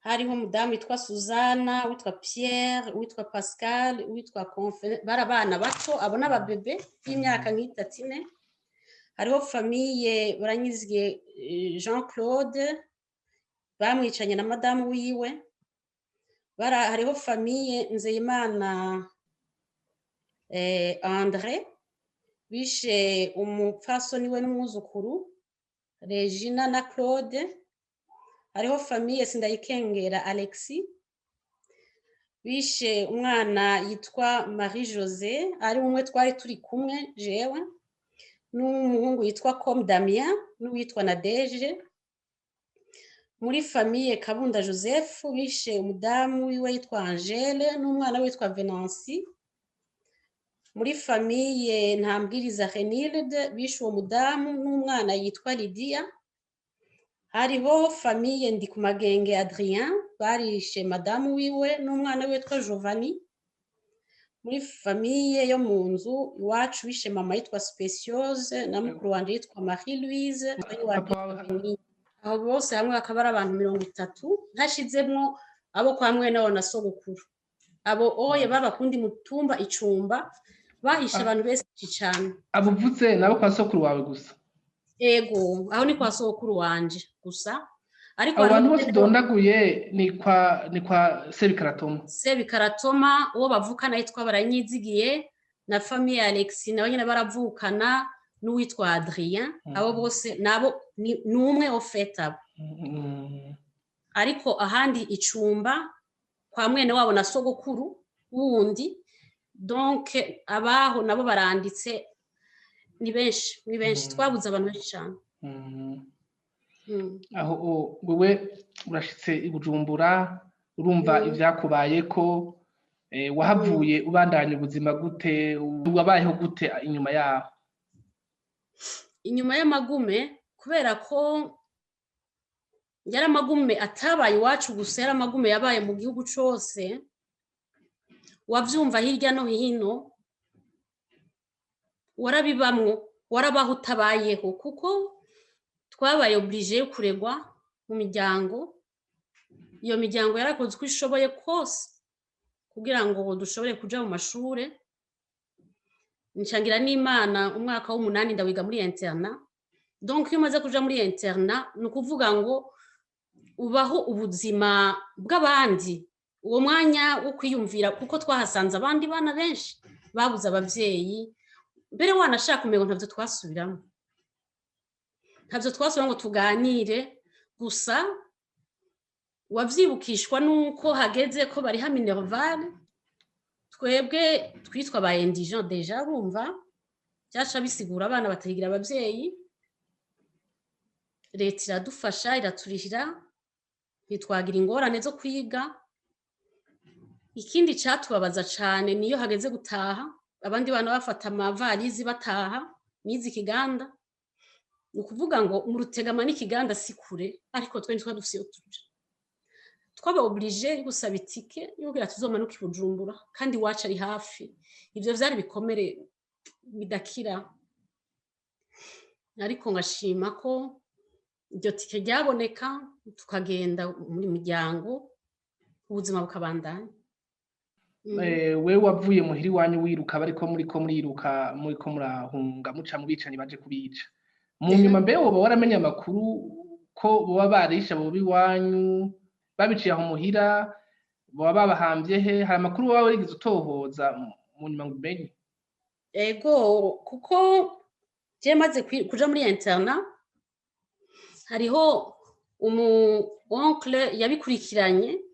umudamu witwa Suzana, witwa Pierre, witwa Pascal, witwa Confe. Bari abana bato, abo n'ababebe b'imyaka nk'itatu, ine. Hariho famille Baranyizigiye Jean Claude, bamwicanye na madamu wiwe. Hariho famille Nzeyimana André, bishe umupfasoni we n'umwuzukuru Regina na Claude. Hariho famille Sindayikengera Alexis, bishe umwana yitwa Marie José, ari umwe twari turi kumwe jewe, n'umuhungu yitwa Com Damien n'uwitwa Nadege. Muri famille Kabunda Joseph bishe umudamu wiwe yitwa Angele n'umwana witwa Venancy. Muri famille Ntambwiriza Renilde bishe uwo mudamu n'umwana yitwa Lydia. Hariho famille Ndikumagenge Adrien, barishe madamu wiwe n'umwana witwa Giovanni. Muri famille yo mu nzu iwacu bishe mama yitwa Speciose na mukuru wanje yitwa Marie Louise. Papa wawe? Aho bose hamwe bakaba ari abantu 30, ntashizemwo abo kwa mwene wabo na sogokuru. Abo oye baba kundi mutumba icumba, bahishe abantu benshi cane. Abo uvuze nabo kwa sokuru wawe gusa? Ego, aho ni kwa sogokuru wanje gusa, ariko Abo bantu hariho bose udondaguye ni kwa Sebikaratoma? Sebikaratoma, uwo bavukana yitwa Baranyizigiye, na famille Alexis nawe nyene baravukana, n'uwitwa Adrien. Abo bose nabo ni umwe au fait abo. Ariko ahandi icumba kwa mwene wabo na sogokuru wundi, donc abaho nabo baranditse, ni benshi, ni benshi. Twabuze abantu benshi cane. Aho wewe urashitse i Bujumbura, urumva ivyakubayeko, wahavuye ubandanya ubuzima gute? Wabayeho gute inyuma yaho? Inyuma y'amagume, kubera ko yari amagume atabaye iwacu gusa, yari amagume yabaye mu gihugu cose, wavyumva hirya no hino, warabibamwo, warabaho utabayeho, kuko twabaye obligé yo kuregwa mu miryango. Iyo miryango yarakoze uko ishoboye kose kugira ngo dushobore kuja mu mashure. Ncangira n'Imana, umwaka w'umunani ndawiga muri internat. Donc iyo umaze kuja muri internat, ni ukuvuga ngo Ubaho ubuzima bw'abandi uwo mwanya wo kwiyumvira, kuko twahasanze abandi bana benshi babuze abavyeyi. Mbere wanashaka umengo ntavyo twasubiramo, ntavyo twasubiramo ngo tuganire. Gusa wavyibukishwa nuko hageze ko bariha minerval. Twebwe twitwa ba indigents déjà, urumva byaca bisigura abana batagira abavyeyi. Leta iradufasha, iraturihira, ntitwagira ingorane zo kwiga. Ikindi catubabaza cane, niyo hageze gutaha, abandi bana bafata amavalizi bataha nize ikiganda. Ni ukuvuga ngo mu Rutegama n'ikiganda si kure, ariko twe ntitwa dufise iyo tuja. Twaba obligé gusaba itike yo kugira tuzomanuke i Bujumbura, kandi iwacu ari hafi. Ivyo vyari bikomere bidakira, ariko ngashima ko iryo tike ryaboneka, tukagenda muri muryango, ubuzima bukabandanya. Wewe wavuye muhira iwanyu wiruka, bariko muriko muriruka, muriko murahunga, muca mu bicanyi baje kubica mu nyuma. Mbe woba waramenye amakuru ko boba barishe abo b'iwanyu, babiciye aho muhira, boba babahambye he? Hari amakuru woba warigeze utohoza mu nyuma ngo umenye? Ego, kuko je maze kuja muri internat, hariho umu oncle yabikurikiranye,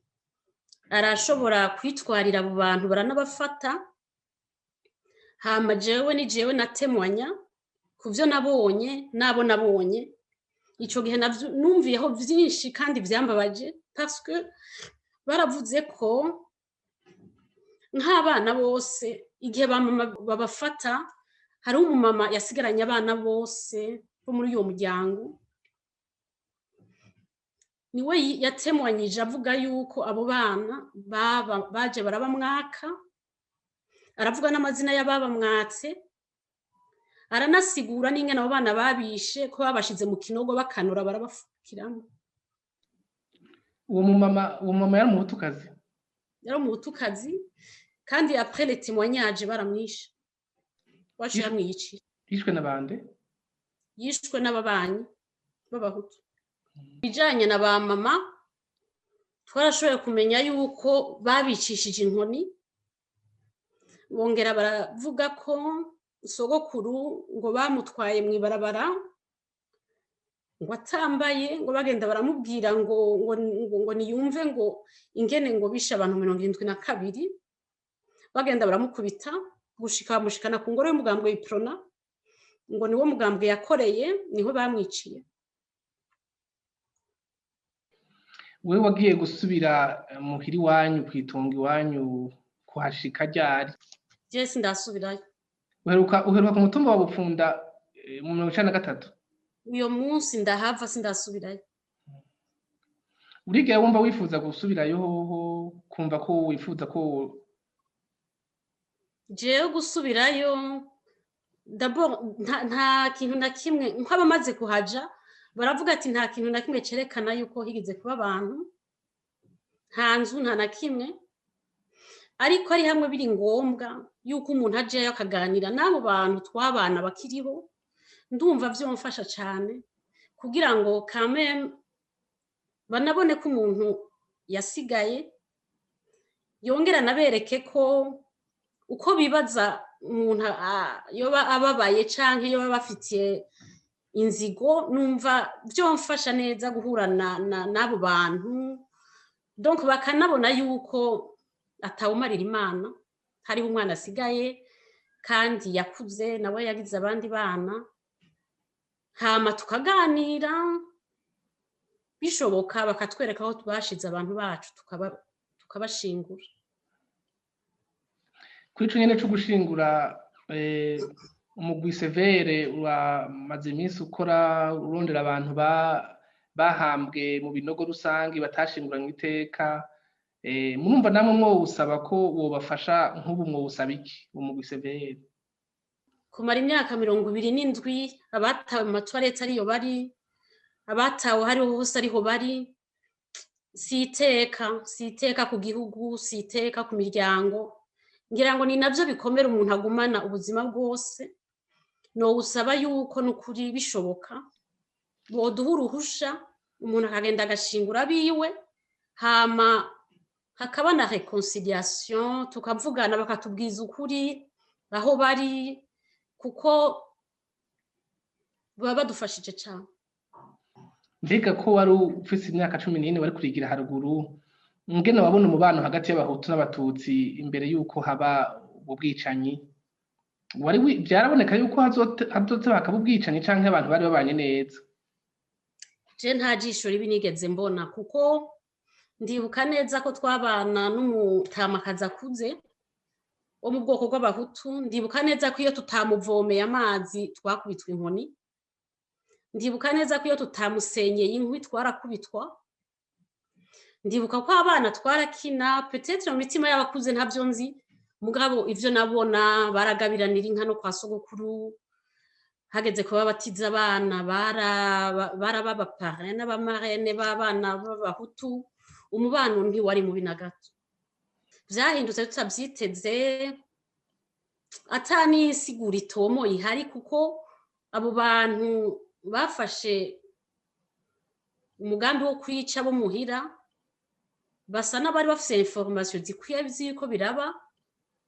arashobora kwitwarira abo bantu, baranabafata. Hama jewe ni jewe natemwanya ku vyo nabonye n'abo nabonye ico gihe. Numviyeho vyinshi kandi vyambabaje, parce que baravuze ko nk'abana bose igihe ba mama babafata, hariho umumama yasigaranye abana bose bo muri uwo muryango. Niwe yatemwanyije avuga yuko abo bana baba baje barabamwaka, aravuga n'amazina y'ababamwatse, aranasigura n'ingene abo bana babishe, ko babashize mu kinogo, bakanura, barabafukiramo. Uwo mumama yari umuhutukazi? Yari umuhutukazi, kandi après les témoignages baramwishe, waciye bamwiyicira. Yishwe na bande? Yishwe n'ababanyi b'abahutu. Bijanye na ba mama, twarashoboye kumenya yuko babicishije inkoni. Bongera baravuga ko sogokuru ngo bamutwaye mw'ibarabara ngo atambaye, ngo bagenda baramubwira ngo niyumve ngo ingene ngo bishe abantu 72, bagenda baramukubita gushika bamushikana ku ngoro y'umugambwe w'Uprona, ngo niwo mugambwe yakoreye, niho bamwiciye. Wewe wagiye gusubira muhira iwanyu, kw'itongo iwanyu, kuhashika ryari? Je sindasubirayo. Uheruka ku mutumba wa Bupfunda mu 93? Uyo munsi ndahava sindasubirayo. Urigera wumva wifuza gusubirayo hoho, kumva ko wifuza ko Jewe gusubirayo, d'abord nta kintu na kimwe. Nk'abamaze kuhaja baravuga ati nta kintu na kimwe cerekana yuko higeze kuba abantu, nta nzu, nta na kimwe. Ariko ari hamwe biri ngombwa yuko umuntu ajayo akaganira n'abo bantu twabana bakiriho, ndumva vyomfasha cane kugira ngo quand même banabone ko umuntu yasigaye, yongera anabereke ko uko bibaza umuntu yoba ababaye canke yoba bafitiye inzigo. Numva vyomfasha neza guhura n'abo bantu, donc bakanabona yuko atawumarira Imana, hariho umwana asigaye kandi yakuze, nawe yagize abandi bana, hama tukaganira, bishoboka bakatwereka aho bashize abantu bacu, tukabashingura. Kuri ico nyene co gushingura, umugwi CVR uramaze iminsi ukora, urondera abantu bahambwe mu binogo rusangi batashinguranywe iteka. Murumva namwe mwowusaba ko wobafasha? Nk'ubu mwowusaba iki umugwi CVR? Kumara imyaka 27, abatawe mu matoilettes ariyo bari, abatawe hariho hose ariho bari, si iteka, si iteka ku gihugu, si iteka ku miryango. Ngira ngo ni navyo bikomera umuntu agumana ubuzima bwose. Nowusaba yuko nukuri bishoboka boduha uruhusha. Umuntu akagenda agashingura abiwe, hama hakaba na réconciliation, tukavugana, bakatubwiza ukuri aho bari, kuko baba badufashije cane. Mbega ko wari ufise imyaka 14, wari kurigira haruguru, ngene wabona umubano hagati y'Abahutu n'Abatutsi imbere y'uko haba ubwo bwicanyi? Wari vyaraboneka yuko hazoteba hakaba ubwicanyi, canke abantu bari babanye neza? Je nta jisho ribi nigeze mbona, kuko ndibuka neza ko twabana n'umutamakazi akuze wo mu bwoko bw'Abahutu. Ndibuka neza ko iyo tutamuvomeye amazi twakubitwa inkoni. Ndibuka neza ko iyo tutamusenyeye inkwi twarakubitwa. Ndibuka ko abana twarakina. Peut-être mu mitima y'abakuze, ntabyo nzi, mugabo ivyo nabona, baragabiranira inka no kwa sogokuru. Hageze kuba batiza abana, baraba abaparrain n'abamarraine b'abana b'Abahutu. Umubano ntiwari mubi na gato. Vyahindutse tutavyiteze, ata n'insiguro itomo ihari, kuko abo bantu bafashe umugambi wo kwica bo muhira basa n'abari bafise information zikwiye z'uko biraba,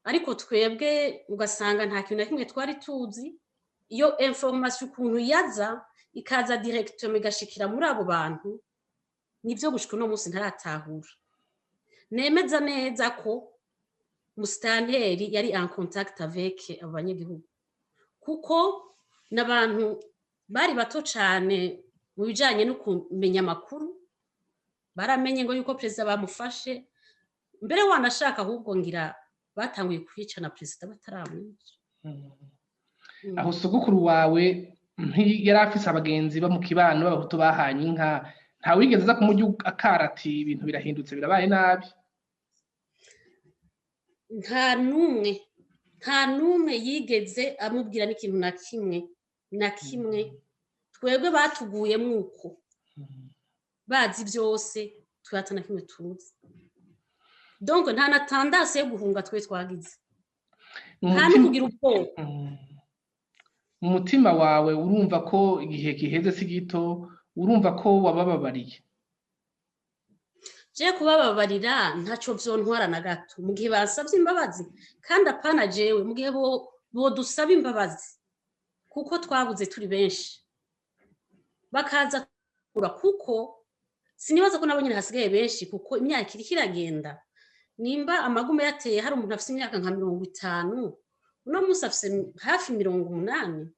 ariko twebwe ugasanga nta kintu na kimwe twari tuzi. Iyo information ukuntu yaza, ikaza directement igashikira muri abo bantu, nivyo gushika uno munsi ntaratahura. Nemeza neza ko musitanteri yari en contact avec abo banyagihugu, kuko n'abantu bari bato cane mu bijanye no kumenya amakuru. Baramenye ngo yuko perezida bamufashe mbere, wanashaka ahubwo ngira batanguye kwica na perezida bataramwica. Aho sogokuru wawe yari afise abagenzi bo mu kibano b'Abahutu bahanye inka, ntawigeze aza kumurya akarati ibintu birahindutse, birabaye nabi? Nta n'umwe, nta n'umwe yigeze amubwira n'ikintu na kimwe na kimwe. Twebwe batuguyemo uko bazi byose, twata na kimwe tuzi. Donc nta na tendance yo guhunga twe twagize, nta no kugira ubwoba. Mu mutima wawe urumva ko igihe giheze si gito, urumva ko wabababariye? Je kubababarira ntaco vyontwara na gato, mu gihe basavye imbabazi. Kandi apana jewe, mu gihe bodusaba imbabazi, kuko twabuze turi benshi, bakaza kura, kuko sinibaza ko nabo nyene hasigaye benshi, kuko imyaka iriko iragenda. Nimba amagume yateye, hari umuntu afise imyaka nka 50, uno munsi afise hafi 80.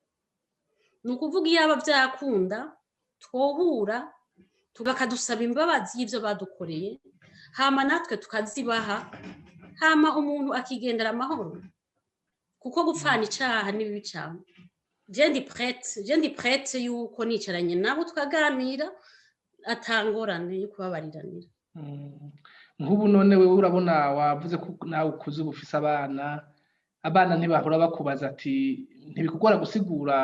Ni ukuvuga iyaba vyakunda twohura, bakadusaba imbabazi y'ivyo badukoreye, hama natwe tukazibaha, hama umuntu akigendera amahoro, kuko gupfana icaha ni bibi cane. Je ndi prête, je ndi prête yuko nicaranye nabo tukaganira, atangorane yo kubabariranira. Nk'ubu none wewe urabona, wavuze ko nawe ukuze, uba ufise abana. Abana ntibahora bakubaza ati ntibikugora gusigura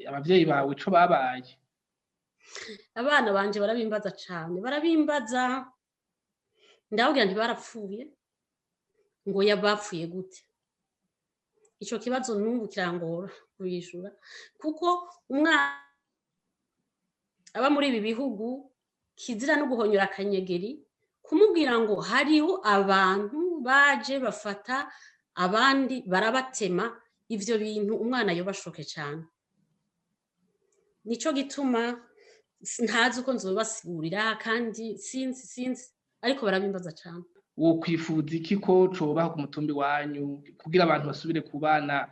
abavyeyi bawe ico babaye? Abana banje barabimbaza cane, barabimbaza. Ndababwira nti barapfuye. Ngo yabapfuye gute? Ico kibazo n'ubu kirangora kuyishura, kuko umwana aba muri ibi bihugu kizira no guhonyora akanyegeri, kumubwira ngo hariho abantu baje bafata abandi barabatema, ivyo bintu umwana yoba choqué cane. Nico gituma ntazi uko nzobasigurira, kandi sinzi, sinzi, ariko barabimbaza cane. Wokwifuza iki ko cobaho ku mutumbi wanyu kugira abantu basubire kubana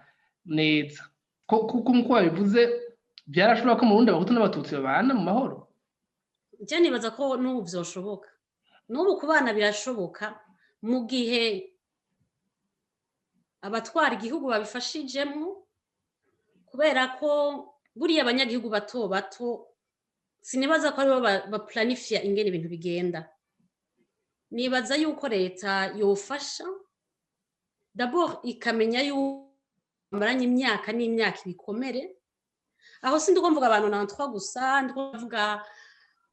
neza? Kuko nkuko babivuze, byarashobora ko mu Burundi Abahutu n'Abatutsi babana mu mahoro. Je nibaza ko n'ubu vyoshoboka, n'ubu kubana birashoboka, mu gihe abatwara igihugu babifashijemwo, kubera ko buriya abanyagihugu bato bato sinibaza ko aribo baplanifiya ingene ibintu bigenda. Nibaza yuko leta yofasha d'abord ikamenya yuko bamaranye imyaka n'imyaka ibikomere. Aho sindiko mvuga abantu 93 gusa, ndiko mvuga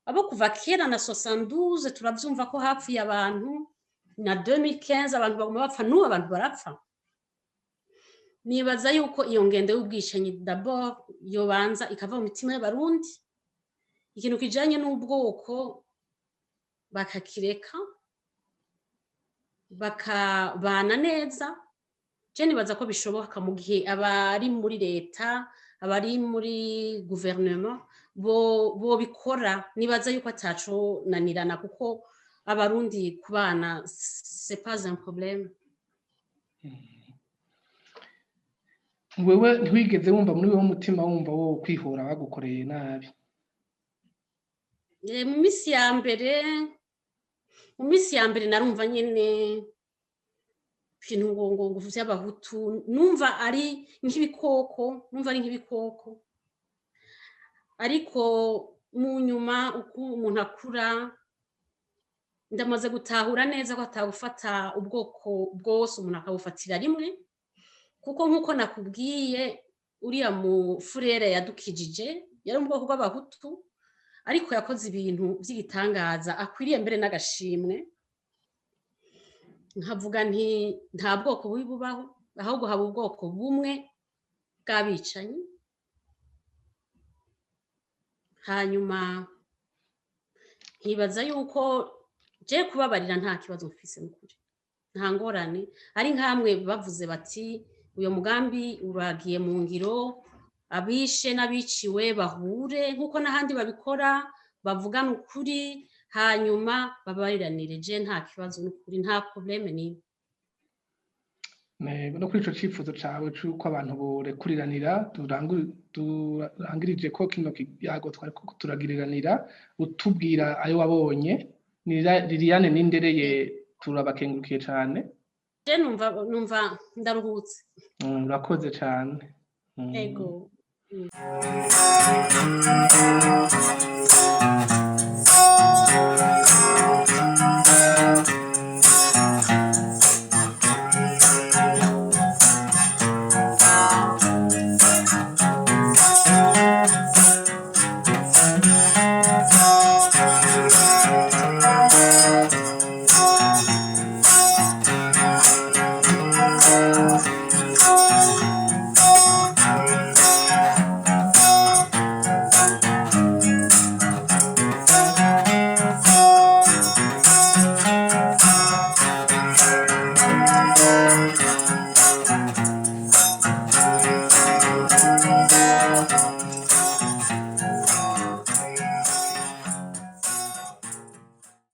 abo kuva kera na 72. Turavyumva ko hapfuye abantu na 2015, abantu baguma bapfa, n'ubu abantu barapfa. Nibaza yuko iyo ngendo y'ubwicanyi d'abord yobanza ikava mu mitima y'Abarundi. Ikintu kijanye n'ubwoko bakakireka, bakabana neza. Je nibaza ko bishoboka mu gihe abari muri leta, abari muri guverinoma bo bobikora. Nibaza yuko ataco nanirana, kuko Abarundi kubana, c'est pas un problème. Wewe ntiwigeze wumva muri wewe umutima wumva wo kwihora bagukoreye nabi? Mu minsi ya mbere narumva nyene ibintu ngo vy'Abahutu, numva ari nk'ibikoko, numva ari nk'ibikoko. Ariko mu nyuma, uko umuntu akura, ndamaze gutahura neza ko atagufata ubwoko bwose umuntu akabufatira rimwe, kuko nk'uko nakubwiye, uriya mu furere yadukijije yari mu bwoko bw'Abahutu, ariko yakoze ibintu vy'igitangaza, akwiriye mbere n'agashimwe. Nkavuga nti nta bwoko bubi bubaho, ahubwo haba ubwoko bumwe bw'abicanyi. Hanyuma nkibaza yuko je kubabarira nta kibazo mfise, n'ukuri nta ngorane. Ari nkamwe bavuze bati uyo mugambi uragiye mu ngiro, abishe n'abiciwe bahure nk'uko n'ahandi babikora, bavugana ukuri, hanyuma babariranire, je nta kibazo, n'ukuri nta problème n'imwe. No kuri ico cifuzo cawe c'uko abantu borekuriranira, turangirije ko kino kiyago twariko turagiriranira, utubwira ayo wabonye. Liliane Nindereye, turabakengurukiye cane. Je numva ndaruhutse. Urakoze cane. Ego.